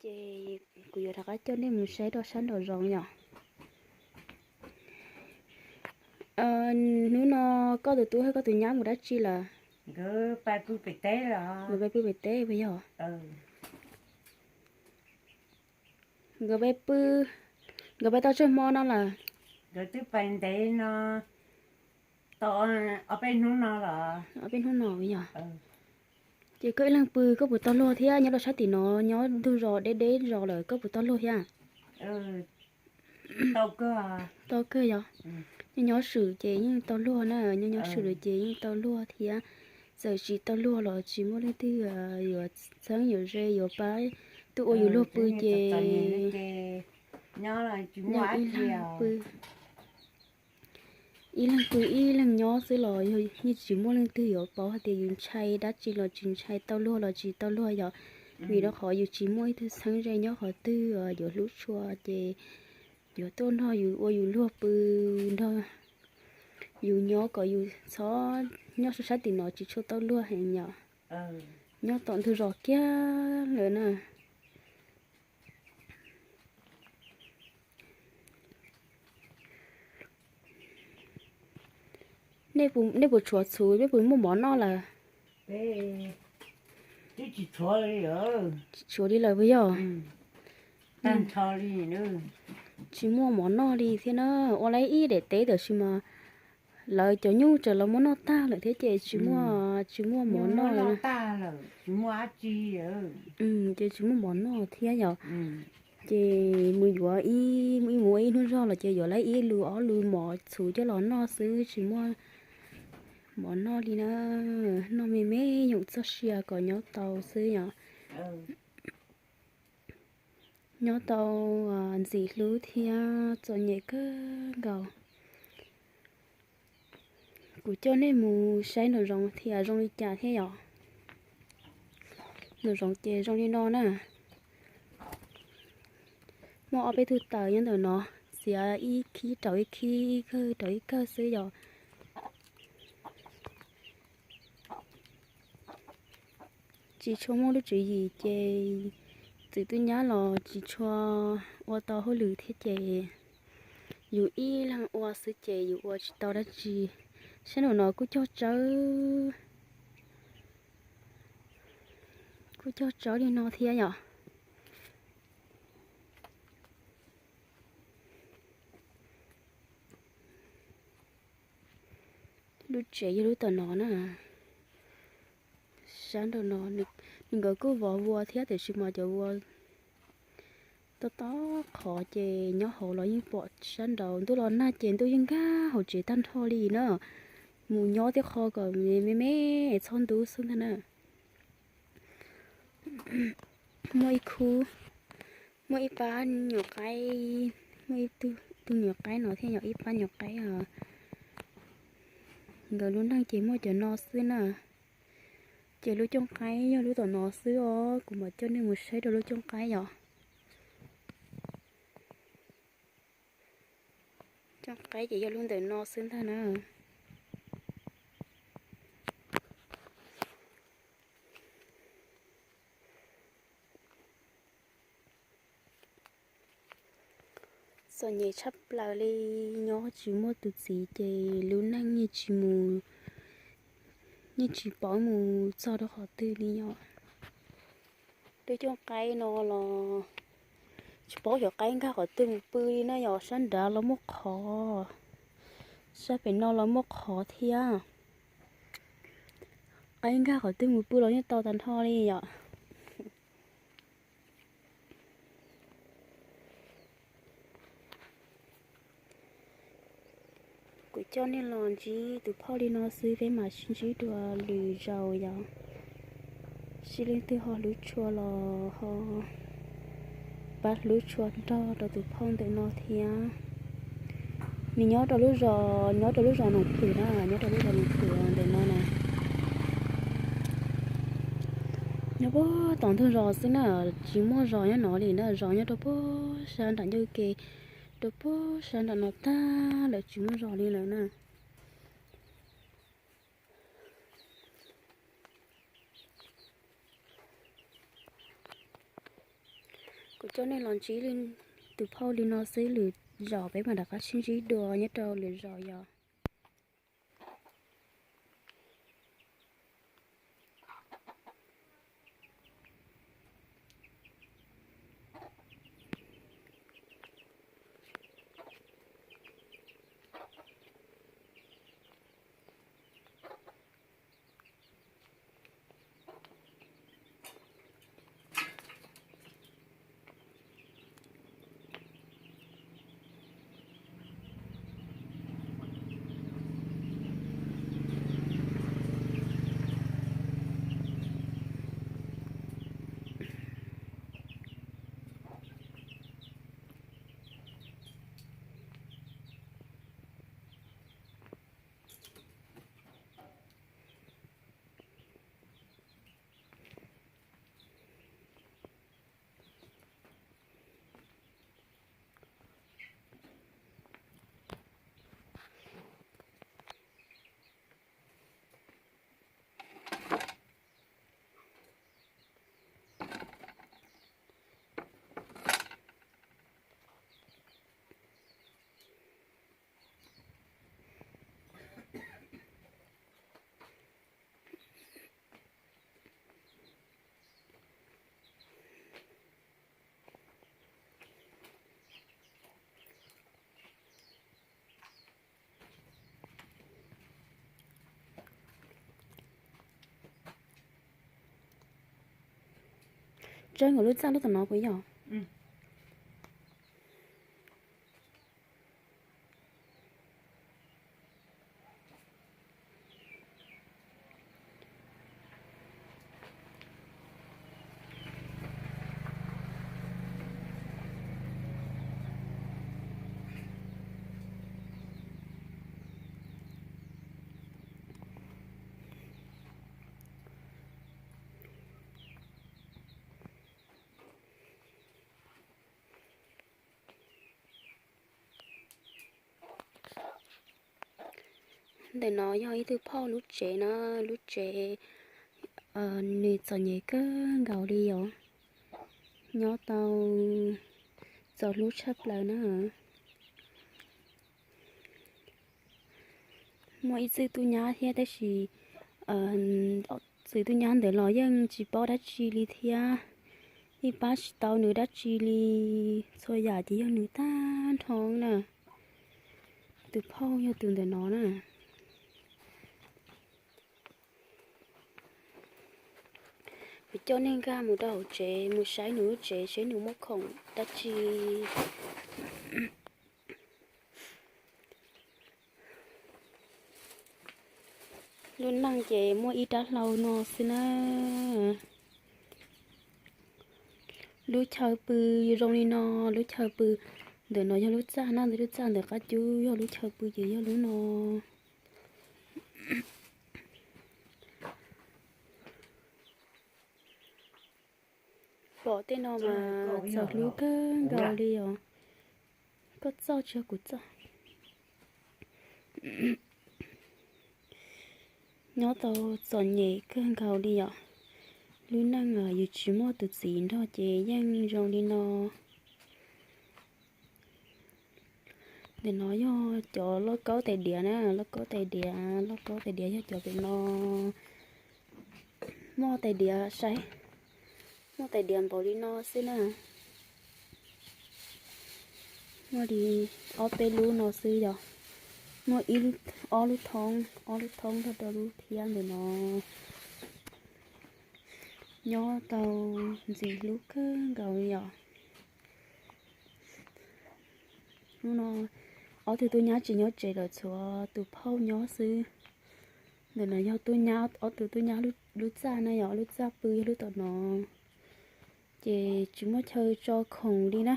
Ces kuv yuav rov qab coj nej mus saib rau sab nraum zoov yom. Hnub no koj tus tub thiab koj tus nyab mus dab tsi lawm? Nkawd pais pw pem teb los. Nkawd pais pw pem teb puas yog? Nkawd pais pw, nkawd pais tau tsawg hmo no lawm? Nkawd twb pais ntev no, tau ob peb hnub no los. Ob peb hnub no yog. Ces koj ib leeg pw koj puas tau luag thiab? Nyob rau sab tim no nyob ntug zos deb deb zos lawm koj puas tau luag thiab? Tau kawg yog. Nyob nyob swm ces yeej tau luag na, nyob nyob swm lawm ces yeej tau luag thiab. Txawm tsis tau luag los tsis muaj leej twg yuav txheeb yuav ze yuav pab tuaj ua yus luag pw ces nyob ib leeg pw. Ib leeg pw ib leeg nyob xwb los yeej tsis muaj leej twg yuav paub hais tias yus ntshai dab tsi los tsis ntshai, tau luag los tsis tau luag yom. Vim rau qhov yus tsis muaj ib tug txheeb ze nyob qhov twg yuav hlub tshua ces yuav tuaj nrog yus ua yus luag pw, nrog yus nyob kom yus txhob nyob sab tim no tsis tshua tau luag heev yom. Nyob tom ntug zos kiag lawm na. Nej puas tshuav txhuv, nej puas muaj mov noj lawm? Tsis tshuav li lawm puas yog? Tsis muaj mov noj li thiab na. Ua lawv ib daim teb tiam sis mas lawv cov nyuj tseem los muab noj tag lawm thiab ces tsis muaj, tsis muaj mov noj. Ces tsis muaj mov noj thiab yom. Ces mus yuav ib, mus ib mus ua ib hnub zog los ces yuav lawv ib lub ob lub mov txhuv coj los noj xwb, tsis muaj mov noj li na. Noj me me yoom txoj sia kom nyob tau xwb yom. Nyob tau ntxim hlub thiab txom nyem kawg nkaus. Kuv coj nej mus saib nraum zoov thiab zoo li cas thiab yom. Nraum zoov ces zoo li no na. Muaj ob peb tug taws nyob ntawm no, txiav ib khib rau ib khib, ib kawg rau ib kawg xwb yom. Tsis tshua muaj lub tswv yim ces txwm tub nyab los tsis tshua ua tau hauj lwm thiab ces yus ib leeg ua xwb ces yus ua tsis tau dab tsi. Sab nraum no kuj cog tsawb, kuj cog tsawb li no thiab yom. Lub tsev yog lub tom no na. Sab nraum no nws nkawd kuj vov vuas thiab tiam sis mas cov vuas tob tob qhov ces nyob hauv los yeej pom sab nraud. Ntuj los nag ces ntuj yeej nkag hauv tsev tag nrho li na. Mus nyob tib qho kom me me txhob ntub xwb ntag na. Muaj ib khub, muaj ib pab nyuam qaib, muaj ib tug nyuam qaib no thiab yog ib pab nyuam qaib os. Nkawd lub neej ces muaj cov no xwb na. Ces lub cooj qaib yog lub tom no xwb os, kuv mam coj nej mus saib rau lub cooj qaib yom. Cooj qaib ces yog lub ntawm no xwb ntag na. Txom nyem tshaj plaws li, nyob tsis muaj tus txiv ces lub neej yeej tsis mus, yeej tsis paub mus txog rau qhov twg li yom. Lub cooj qaib no los tsis paub xyov qaib nkag qhov twg mus pw li na yom, sab nrad los muaj qhov, sab pem no los muaj qhov thiab. Qaib nkag qhov twg mus pw los yeej tau tag nrho li yom. Kuv coj nej los ntsib tus phauj li no xwb, peb mam sib ntsib dua lwm zaus yom. Seb leej twg ho hlub tshua los ho pab hlub tshua nrog rau tus phauj ntawm no thiab. Nws nyob rau lub zos, nyob rau lub zos Noom Phwm na, nyob rau lub zos Noom Phwm ntawm no na. Nyob puag tom ntug zos xwb na, tsis muaj zos nyob no li na, zos nyob rau puag sab nram ncauj ke, rau puag sab nram no tag lawm tsis muaj zos li lawm na. Coj nej los ntsib tus phauj li no xwb, lwm zaus peb mam rov qab sib ntsib dua nyob rau lwm zaus yom. Tseeb, lub txaj lub tom no puas yog? Ntawm no yog ib tug phauj lub tsev na, lub tsev nws txom nyem kawg nkaus li yom, nyob tau txom hlub tshaj plaws na. Muaj ib txwg tub nyab thiab tab sis txwg tub nyab ntawd los yeej tsis paub dab tsi li thiab, yeej pab tsis tau nws dab tsi li, txhua yam ces yog nws tag nrho na. Tus phauj yog tus ntawm no na. Kuv coj nej nkag mus rau hauv tsev mus saib nws lub tsev seb nws muaj khoom dab tsi. Lub neej ces muaj ib rab hlau no xwb na. Lub chaw pw zoo li no, lub chaw pw ntawm no yog lub txaj na, ntawm lub txaj ntawm qab cub yog lub chaw pw ces yog lub no. Pom tej no mas txaus hlub kawg nkaus li os. Koj txoj tsis yog kuv txoj. Nyob tau txom nyem kawg nkaus li yom. Lub neej yus tsis muaj tus txiv nrog ces yeej zoo li no. Ntawm no yog cov lauj kaub tais diav na, lauj kaub tais diav, lauj kaub tais diav yog cov pem no. Muaj tais diav saib, muaj tais diav npaum li no xwb na. Muaj li ob peb lub no xwb yom. Muaj ib, ob lub thoob, ob lub thoob nrog rau lub phiab ntawm no. Nyob tau ntxim hlub kawg nkaus li yom. Hnub no ob tug tub nyab tsis nyob tsev lawm, tshuav tus phauj nyob xwb. Ntawm no yog tub nyab, ob tug tub nyab lub txaj na yom, lub txaj pw yog lub tom no. Ces tsis muaj chaw tso khoom li na.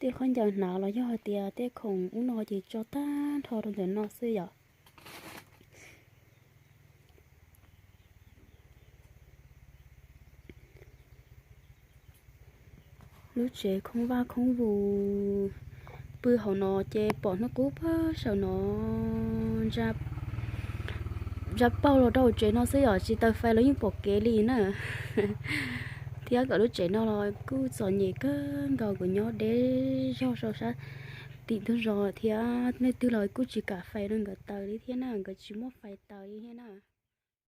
Tej khaub ncaws hnav los yog hais tias tej khoom ub no ces tso tag nrho rau ntawm no xwb yom. Lub tsev khoob vaj khoob vus, pw hauv no ces pom hnub qub pag saum no. Ntsa paug los rau hauv tsev no xwb yom, tsis taws fais los yeej pom kev li na. Thiab nkawd lub tsev no los kuj txom nyem kawg nkaus, nkawd nyob deb zog rau sab tim ntug zos thiab, leej twg los kuj tsis kam fais rau nkawd taws li thiab na, nkawd tsis muaj fais taws li thiab na.